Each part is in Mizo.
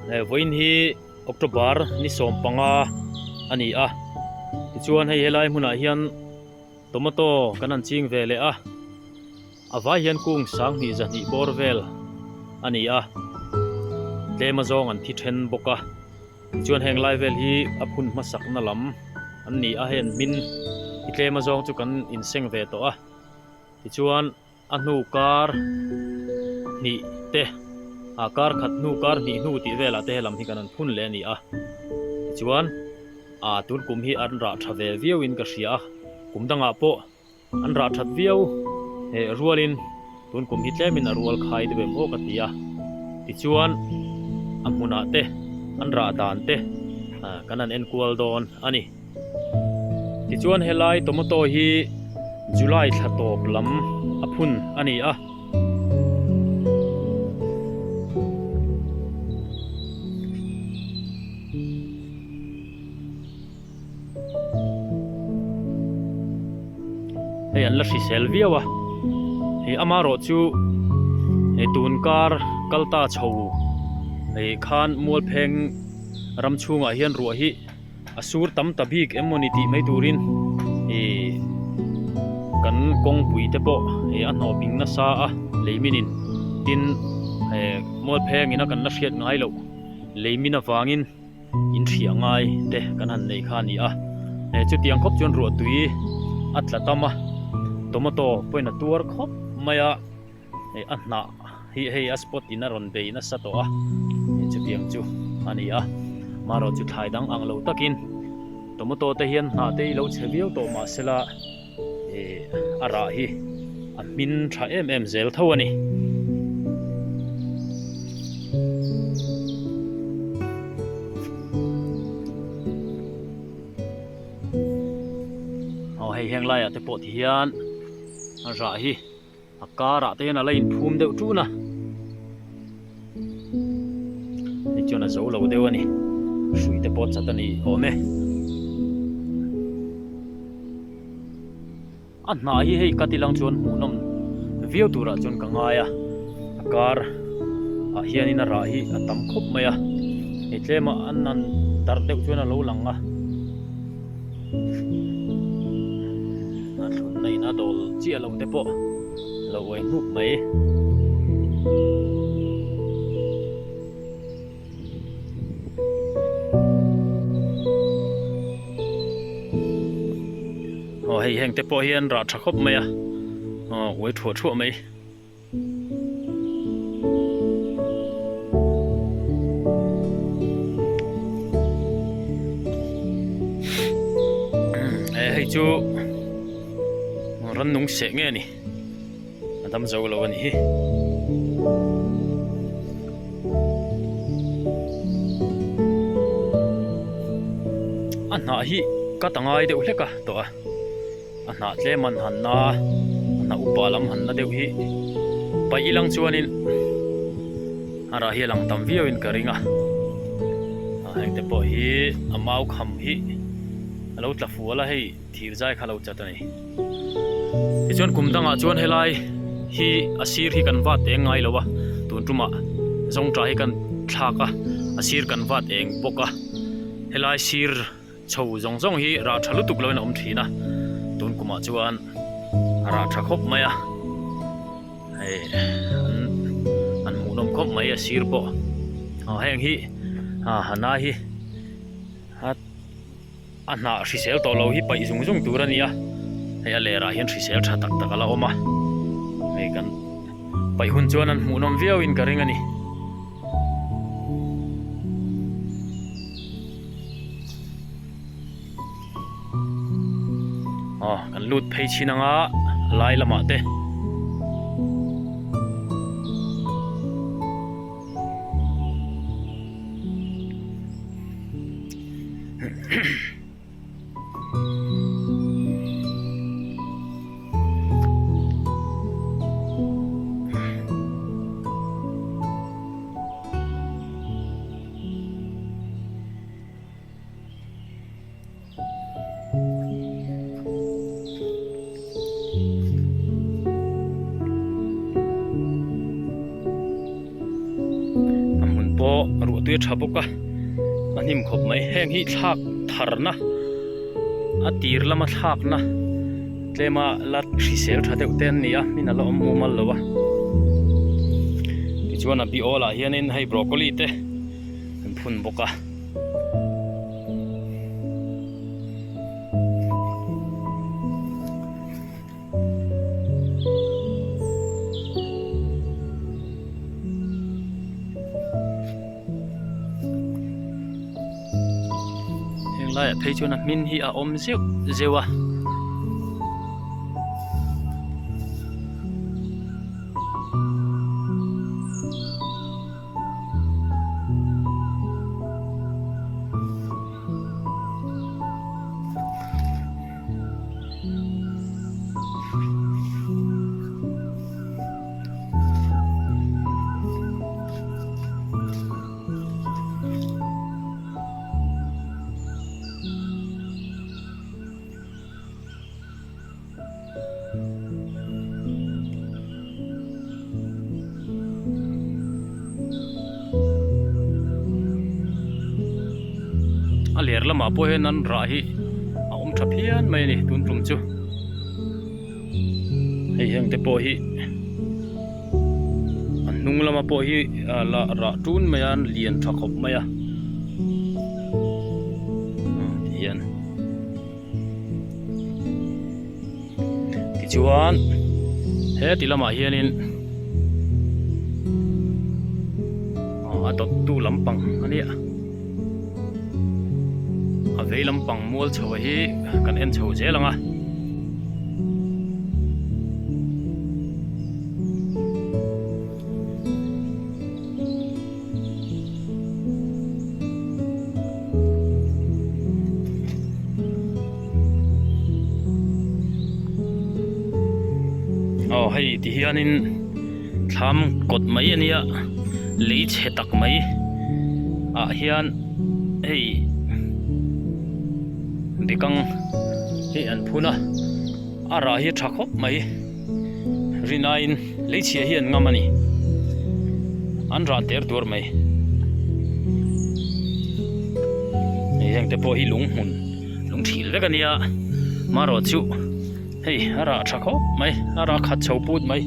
Vawiin hi October ni 15 a ni a, tichuan hei helai hmunah hian tomato kan han ching ve leh a, a vai hian kung 1200 bawr vel a ni a, tlem azawng an thi then bawk a, tichuan heng lai vel hi a phun hmasakna lam an ni a, hei an hmin hi tlem azawng chu kan inseng ve tawh a, tichuan. A hnu kar hnih te, ah kar khat hnu kar hnih hnu tih velah te helam hi kan han phun leh a ni a. Tichuan, ah tun kum hi an rah tha ve viau in ka hria a, kum dangah pawh an rah that viau eh rualin tun kum hi tlemin a rual khai deuh em aw ka ti a. Tichuan, a hmunah te an rah dan te ah kan han enkual dawn a ni. Tichuan helai tomato hi July thla tawp lam a phun a ni a. Hei an la hrisel viau a, hei amarawh chu hei tun kar kal ta chho hei khan Mualpheng ram chhungah hian ruah hi A sur tam ta bik em mawni tih mai turin ih kan kawngpui te pawh ih a hnawh ping nasa a lei minin tin eh mualpheng ina kan la hriat ngai loh lei min avangin in hriah ngai te kan han nei kha a ni a eh chutiang khawp chuan ruah tui a tla tam a tomato pawhin a tuar khawp mai a. Hei a hnah hi hei a spot in a rawn bei nasa tawh a, hei chutiang chu a ni a, marawh chu thlai dang ang lo takin tomato te hian hnah te hi lo chhe viau tawh mah sela ih a rah hi a hmin tha em em zel tho a ni. Aw hei heng laiah te pawh ti hian a rah hi. A karah te hian a la inphum deuh tun a, hei chuan a zo lo deuh a ni, hrui te pawh chat a ni awm e. A hnah hi hei ka ti lang chuan hmuhnawm viau turah chuan ka ngai a, a kar ah hianin a rah hi a tam khawp mai a, hei tlema an han darh deuh chuan a lo lang a. A thlunna in a dawl chiah lo te pawh lo uai hnup mai. Aw hei heng te pawh hian rah tha khawp mai a, aw uai thuah thuah mai. Hei chu rannung seh nge ni a dam zo lo a ni hi. A hnah hi ka ta ngai deuh hlek a tawh a. A hnah tlem an han na a, a hnah upa lam han na deuh hi paih ilang chuanin a rah hi a lang tam viauin ka ring a, a heng te pawh hi a mau kham hi a lo tla fual a hei thir zai kha a lo chat a ni. Tichuan kum dangah chuan helai hi a sir hi kan vat eng ngai lo a, tun tumah zawngtah hi kan thlak a, a sir kan vat eng bawk a, helai sir. Chho zawng zawng hi rah tha lutuk loin a awm thin a, tun kumah chuan a rah tha khawp mai a, hei an an hmuhnawm khawp mai a sir pawh aw heng hi ah hana hi a a hnah hrisel tawh lo hi paih zung zung tur a ni a, hei a lerah hian hrisel tha tak tak a la awm a, hei kan paih hun chuan an hmuhnawm viauin ka ring a ni. Aw kan lut phei chhin anga a lai lamah te. tui a tha bawk a a hnim khawp mai heng hi thlak tharna a tir lama thlakna tlema la hrisel tha deuh te an ni a hmin a la awm mumal lo a tichuan a bi awl ah hianin hei broccoli te an phun bawk a. Heng laiah phei chuan a hmin hi a awm zeuh zeuh a. A ler lamah pawh hian an rah hi a awm tha phian mai a ni tun tum chu hei heng te pawh hi a hnung lama pawh hi la rah tun mai a an lian tha khawp mai a ti hian. Tichuan he ti lamah hianin a dawttu lampang a nia a vei lampang mual chho hi kan en chho zel ang a. Aw hei ti hianin thlam kawt mai a nia lei chhe tak mai ah hian hei bekang hi an phun a a rah hi a tha khawp mai. Rinaiin leichhia hi an ngam a ni. An rah ter tuar mai. Hei heng te pawh hi lung hmun lung thil vek a nia. Marawh chu hei a rah tha khawp mai a rah khat chho put mai.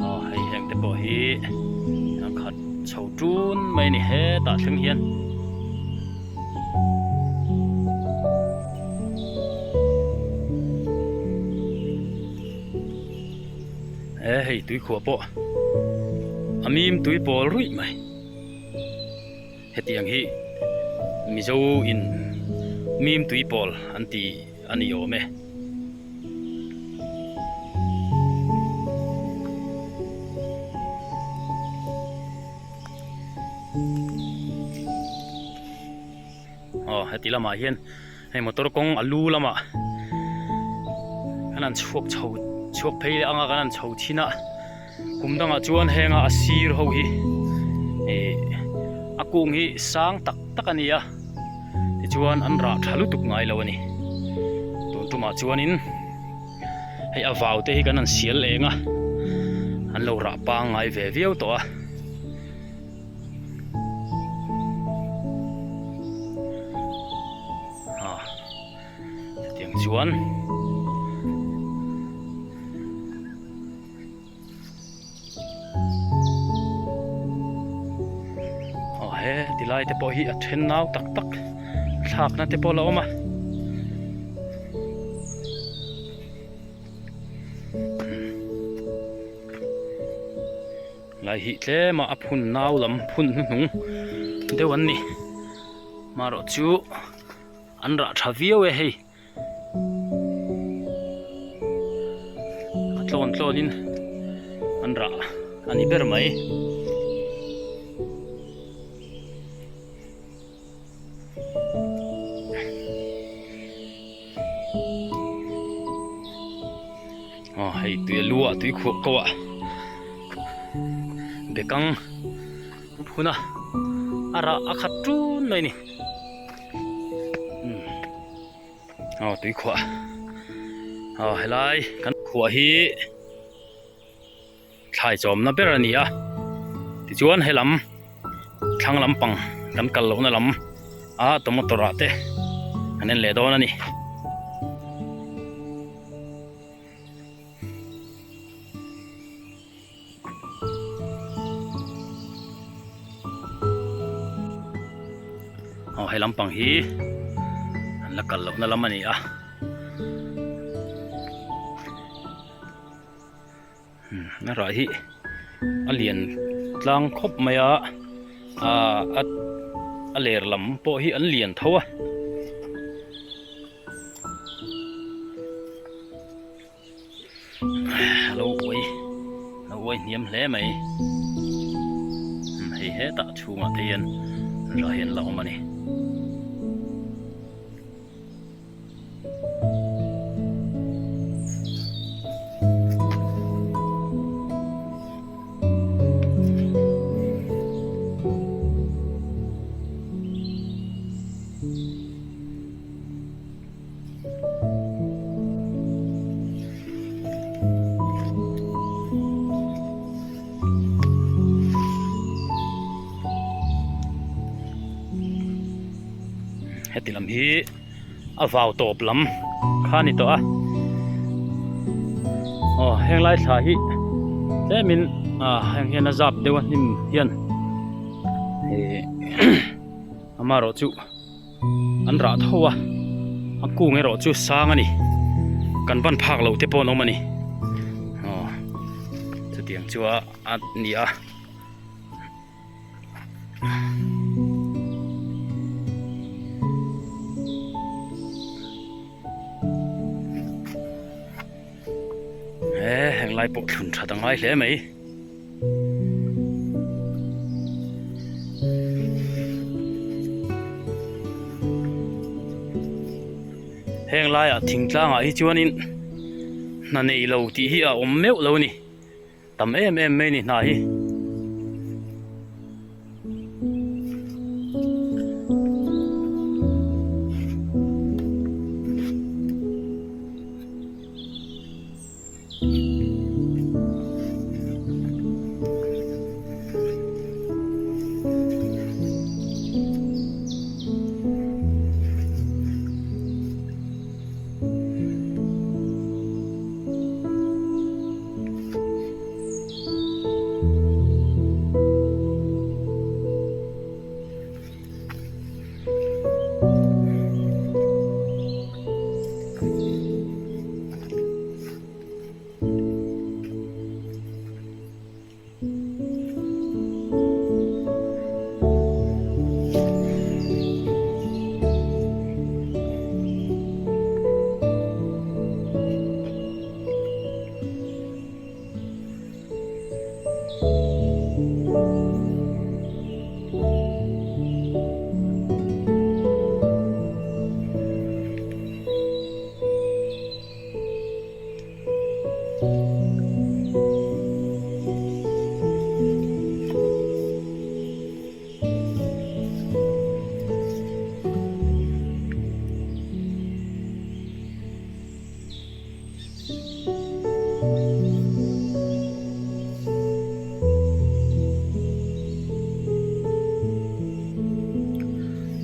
Aw hei heng te pawh hi a khat chho tun mai a ni hetah thleng hian. He hei tuikhuah pawh a mim tui pawl ruih mai. Hetiang hi Mizo in mim tui pawl an ti a ni awm e. Aw heti lamah hian hei motor kawng a lu lamah kan han chhuak chho chhuak phei leh anga kan han chho thin a. Kum dangah chuan henga a sir ho hi ih a kung hi sang tak tak a ni a tichuan an rah tha lutuk ngai lo a ni tun tumah chuanin hei a vau te hi kan han sial eng a an lo rah pangngai ve viau tawh a. Hetiang chuan. Aw he ti lai te pawh hi a then nau tak tak thlakna te pawh a la awm a. Lai hi tlema a phun nau lam phun hnuhnung deuh an ni. Marawh chu an rah tha viau e hei. A tlawn tlawnin an rah a ni ber mai. Aw hei tui a lu ah tui khuah ko ah bekang a phun a a rah a khat tun mai a ni. Aw tuikhuah aw helai kan khuah hi thlai chawmna ber a ni a tichuan helam thlang lampang kan kal lohna lam a tomato rah te an en leh dawn a ni. Aw he lampang hi an la kal lohna lam a ni a a rah hi a lian tlang khawp mai a ah a ler lam pawh hi an lian tho a. A lo uai a lo uai hniam hle mai hei hetah chhungah te hian rah hi an la awm a ni. Heti lam hi a vau tawp lam kha a ni tawh a aw heng lai thla hi tlemin ah heng hian a zap deuh a hnim hian ih amaherawh chu. An rah tho a, a kung erawh chu sang a ni. Kan ban phak loh te pawh an awm a ni. Aw chutiang chu a a ni a. He heng lai pawh thlun that a ngai hle mai. Heng laiah thingtlangah hi chuanin hna nei lo tih hi a awm meuh lo a ni tam em em mai a ni hna hi.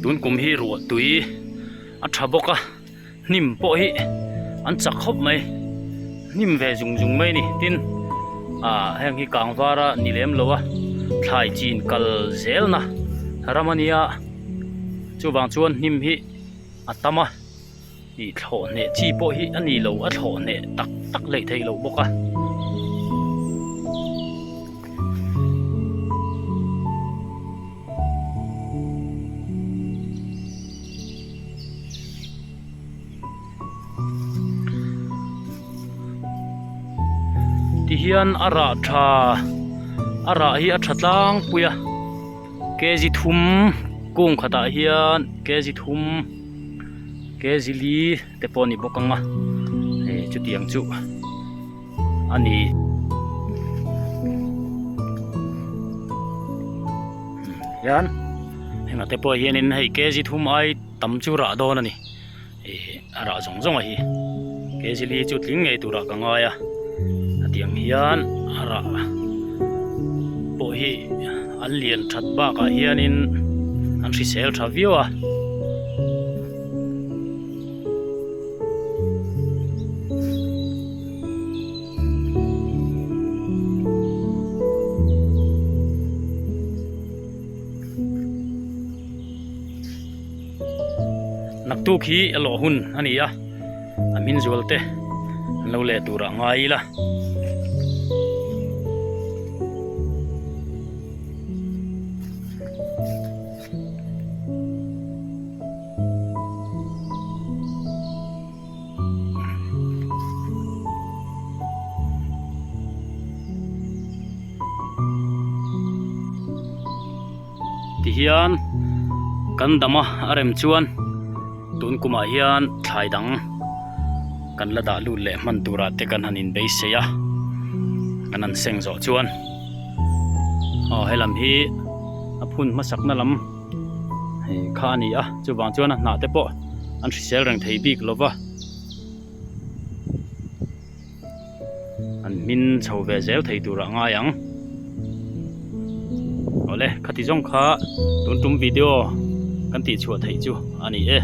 Tun kum hi ruah tui a tha bawk a hnim pawh hi an chak khawp mai hnim ve zung zung mai a ni tin ah heng hi kang var a ni lem lo a thlai chin kal zel na ram a nia chuvang chuan hnim hi a tam a. Ih thlawh hneh chi pawh hi a ni lo a thlawh hneh tak tak leh theih loh bawk a. Tihian a rah tha a rah hi a tha tlangpui a kg thum kung khatah hian kg thum. Kg li te pawh a ni bawk ang a hei chutiang chu a ni. Hian hengah te pawh hianin hei kg thum ai tam chu rah dawn a ni ih. A rah zawng zawng a hi kg li chu tling ngei turah ka ngai a hetiang hian a rah pawh hi an lian that bakah hianin an hrisel tha viau a. Naktuk hi a lawh hun a ni a, a hmin zual te an lo leh turah ngai ila. Tihian kan dam a a rem chuan tun kumah hian thlai dang kan la dah lut leh hman turah te kan han inbeisei a kan han seng zawh chuan aw helam hi a phun hmasakna lam hei kha a ni a chuvang chuan a hnah te pawh an hrisel reng thei bik lo va. An hmin chho ve zel thei tur ah ngai ang. Awle, khati zawng kha tun tum video kan tih chhuah theih chu a ni e.